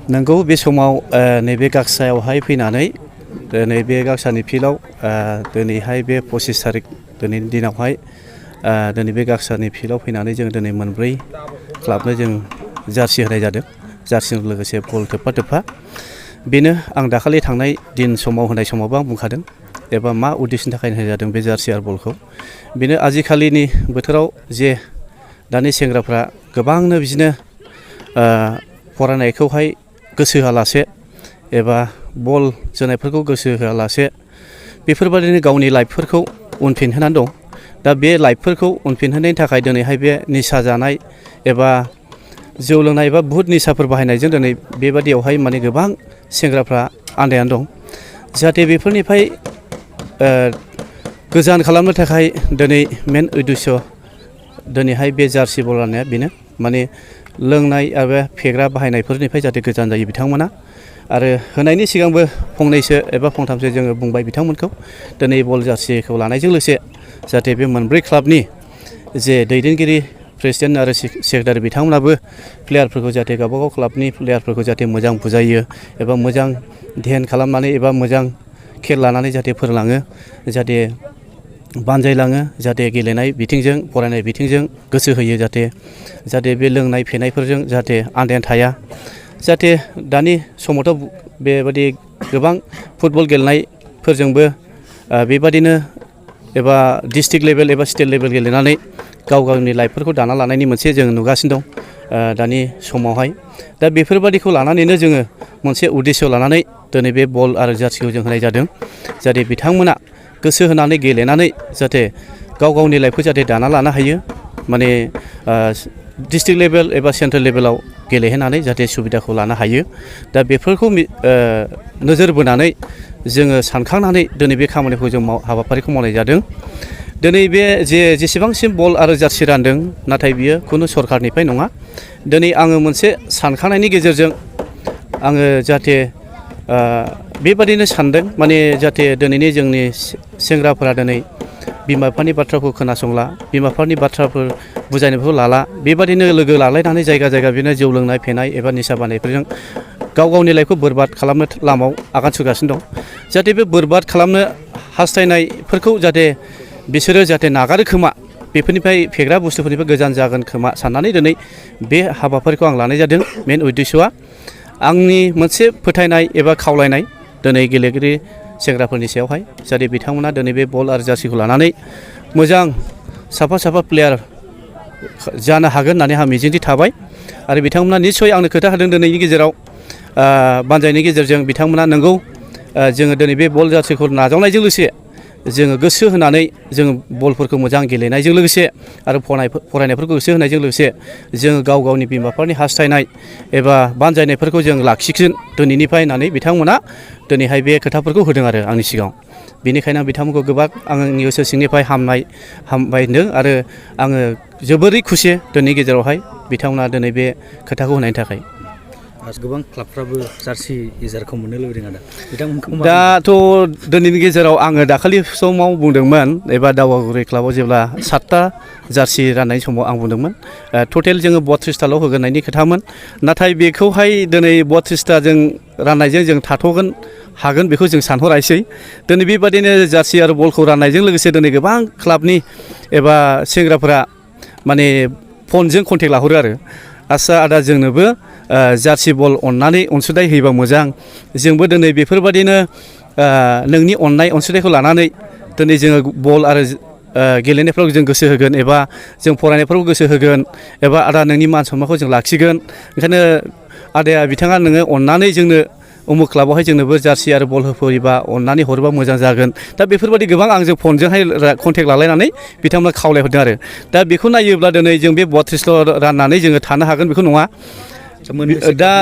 नंगौ बे समाव नैबे गाक्सायावहाय फैनानै नैबे गाक्सानि फिल्डआव दिनैहाय बे 25 तारिख दिनैनि दिनावहाय दिनै बे गाक्सानि फिल्डआव फैनानै जों दिनै मोनब्रै क्लाबनो जों जार्सि होनाय जादों। जार्सिजों लोगोसे बल थोबफा बेनो आं दाखालि थांनाय दिन समाव होनाय समावबो आं बुंखादों एबा मा उद्देश्यनि थाखाय होनाय जादों बे जार्सि आरो बलखौ। बेनो आजिखालिनि बोथोराव जे दानि सेंग्राफ्रा गोबांनो बिदिनो फरायनायखौहाय गोसो होआलासे एबा बल जोनायफोरखौ गोसो होआलासे बेफोरबायदिनो गावनि लाइफफोरखौ उनफिनहोनानै दं। दा बे लाइफफोरखौ उनफिनहोनायनि थाखाय दिनैहाय बे निसा जानाय एबा जौ लोंनाय एबा बुहुद निसाफोर बाहायनायजों दिनै बेबादियावहाय माने गोबां सेंग्राफ्रा आन्दायनानै दं। जाहाथे बेफोरनिफ्राय गोजान खालामनो थाखाय दिनै मेन उद्देश्य दिनैहाय बे जार्सि बल राननाया बेनो माने लोंनाय आरो फेग्रा बाहायनायफोरनिफ्राय जाहाथे गोजान जायो बिथांमोना। आरो होनायनि सिगांबो फंनैसो एबा फंथामसो जोङो बुंबाय बिथांमोनखौ दिनै बल जार्सिखौ लानायजों लोगोसे जाहाथे बे मोनब्रै क्लाबनि जे दैदेनगिरि प्रेसिडेन्ट आरो सेक्रेटारि बिथांमोनाबो प्लेयारफोरखौ जाहाथे गावबागाव क्लाबनि प्लेयारफोरखौ जाहाथे मोजां बुजायो एबा मोजां ध्यान खालामनानै एबा मोजां खेल लानानै जाहाथे फोरोंलाङो, जाहाथे बानजायलाङो, जाहाथे गेलेनाय बिथिंजों फरायनाय बिथिंजों गोसो होयो, जाहाथे बे लोंनाय फेनायफोरजों जाहाथे आन्दायना थाया। जाहाथे दानि समावथ' बेबादि गोबां फुटबल गेलेनायफोरजोंबो बेबादिनो एबा डिस्ट्रिक्ट लेभेल एबा स्टेट लेभेल गेलेनानै गाव गावनि लाइफफोरखौ दाना लानायनि मोनसे जों नुगासिनो दं दानि समावहाय। दा बेफोरबादिखौ लानानैनो जोङो मोनसे उद्देश्य लानानै दिनै बे बल आरो जार्सिखौ जों होनाय जादों। जाहाथे बिथांमोना गोसो होनानै गेलेनानै जाहाथे गाव गावनि लाइफखौ जाहाथे दाना लानो हायो, माने डिस्ट्रिक्ट लेभेल एबा सेन्ट्रेल लेभेलाव गेलेहैनानै जाहाथे सुबिदाखौ लानो हायो। दा बेफोरखौ नोजोर बोनानै जोङो सानखांनानै दिनै बे खामानिखौ जों हाबाफारिखौ मावनाय जादों। दिनै बे जेसेबांसिम बल आरो जार्सि रानदों नाथाय बियो खुनु सरखारनिफ्राय नङा। दिनै आङो मोनसे सानखांनायनि गेजेरजों आङो जाहाथे बेबादिनो सानदों माने जाहाथे दिनैनि जोंनि सेंग्राफोरा दिनै बिमा बिफानि बाथ्राखौ खोनासंला, बिमा बिफानि बाथ्राफोर बुजायनायफोरखौ लाला, बेबादिनो लोगो लालायनानै जायगा बिदिनो जौ लोंनाय फेनाय एबा निसा बानायफोरजों गाव गावनि लाइफखौ बरबाद खालामनो लामायाव आगान सुरगासिनो दं। जाहाथे बे बरबाद खालामनो हास्थायनायफोरखौ जाहाथे बिसोरो जाहाथे नागारो खोमा, बेफोरनिफ्राय फेग्रा बुस्थुफोरनिफ्राय गोजान जागोन खोमा साननानै दिनै बे हाबाफारिखौ आं लानाय जादों। मेन उद्देश्यआ आंनि मोनसे फोथायनाय एबा खावलायनाय दिनै गेलेगिरि सेंग्राफोरनि सायावहाय जाहाथे बिथांमोना दिनै बे बल आरो जार्सिखौ लानानै मोजां साफा प्लेयार जानो हागोन होननानै आंहा मिजिंथि थाबाय। आरो बिथांमोना निस्सय आंनो खोथा होदों दिनैनि गेजेराव बानजायनायनि गेजेरजों बिथांमोना नंगौ जोङो दिनै बे बल जार्सिखौ नाजावनायजों लोगोसे जोङो गोसो होनानै जोङो बलफोरखौ मोजां गेलेनायजों लोगोसे आरो फरायनायफोरखौ गोसो होनायजों लोगोसे जोङो गाव गावनि बिमा बिफानि हास्थायनाय एबा बानजायनायफोरखौ जों लाखिगोन दिनैनिफ्राय होननानै बिथांमोना दिनैहाय बे खोथाफोरखौ होदों आरो आंनि सिगाङाव। बेनिखायनो आं बिथांमोनखौ गोबां आंनि गोसो सिंनिफ्राय हामबाय होनदों आरो आङो जोबोरै खुसि दिनैनि गेजेरावहाय बिथांमोना दिनै बे खोथाखौ होनायनि थाखाय। गोबां क्लाबफ्राबो जार्सि इजारखौ मोननो लुबैदों आदा, बिथांमोनखौ दाथ' दिनैनि गेजेराव आङो दाखालि समाव बुंदोंमोन एबा दावगागुरि क्लाबाव जेब्ला 7टा जार्सि राननाय समाव आं बुंदोंमोन टटेल जोङो 32टाल' होगोननायनि खोथामोन। नाथाय बेखौहाय दिनै 32टा जों राननायजों जों थाथ'गोन हागोन बेखौ जों सानहरासै। दिनै बेबादिनो जार्सि आरो बलखौ राननायजों लोगोसे दिनै गोबां क्लाबनि एबा सेंग्राफोरा माने फनजों कन्टेक्ट लाहरो आरो आच्चा आदा जोंनोबो जार्सि बल अननानै अनसुंथाइ होयोबा मोजां, जोंबो दिनै बेफोरबादिनो नोंनि अननाय अनसुंथाइखौ लानानै दिनै जोङो बल आरो गेलेनायफ्राव जों गोसो होगोन एबा जों फरायनायफ्राव गोसो होगोन एबा आदा नोंनि मान सन्मानखौ जों लाखिगोन। ओंखायनो आदाया बिथाङा नोङो अननानै जोंनो उमुक क्लाबावहाय जोंनोबो जार्सि आरो बल होफैयोबा अननानै हरोबा मोजां जागोन। दा बेफोरबायदि गोबां आंजों फनजोंहाय कन्टेक्ट लालायनानै बिथांमोना खावलायहरदों आरो दा बेखौ नायोब्ला दिनै जों बे 32ल' राननानै जोङो थानो हागोन बेखौ नङा। दा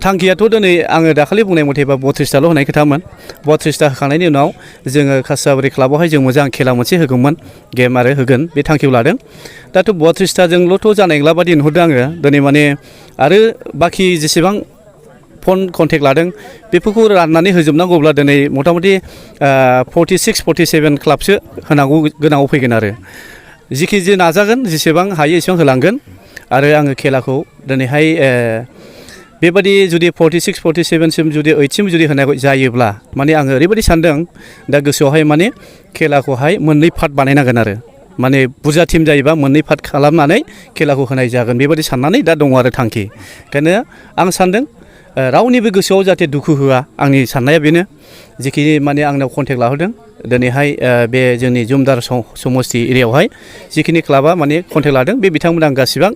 थांखियाथ' दिनै आङो दाखालि बुंनाय मथेबा 32टाल' होनाय खोथामोन। 32टा होखांनायनि उनाव जोङो कासाबारि क्लाबावहाय जों मोजां खेला मोनसे होगौमोन, गेम आरो होगोन बे थांखिखौ लादों। दाथ' 32टाजोंल'थ' जानाय नंला बादि नुहुरदों आङो दिनै माने आरो बाखि जेसेबां फन कन्टेक्ट लादों बेफोरखौ राननानै होजोबनांगौब्ला दिनै मथा मथि 46-47 क्लाबसो होनांगौ गोनाङाव फैगोन आरो जिखि नाजागोन जेसेबां हायो एसेबां होलांगोन। आरो आङो खेलाखौ दिनैहाय बेबादि जुदि 46 47सिम जुदि 8सिम जुदि होनाय जायोब्ला माने आङो ओरैबायदि सानदों दा गोसोआवहाय माने खेलाखौहाय मोननै पार्ट बानायनांगोन आरो माने बुरजा टिम जायोबा मोननै पार्ट खालामनानै खेलाखौ होनाय जागोन बेबादि साननानै दा दङ आरो थांखि ओंखायनो आं सानदों रावनिबो गोसोआव जाहाथे दुखु होआ आंनि साननाया बेनो जिखिनि माने आंनाव कन्टेक्ट लाहोदों दिनैहाय बे जोंनि जुमदार समस्ति एरियायावहाय जिखिनि क्लाबा माने कन्टेक्ट लादों बे बिथांमोना गासिबो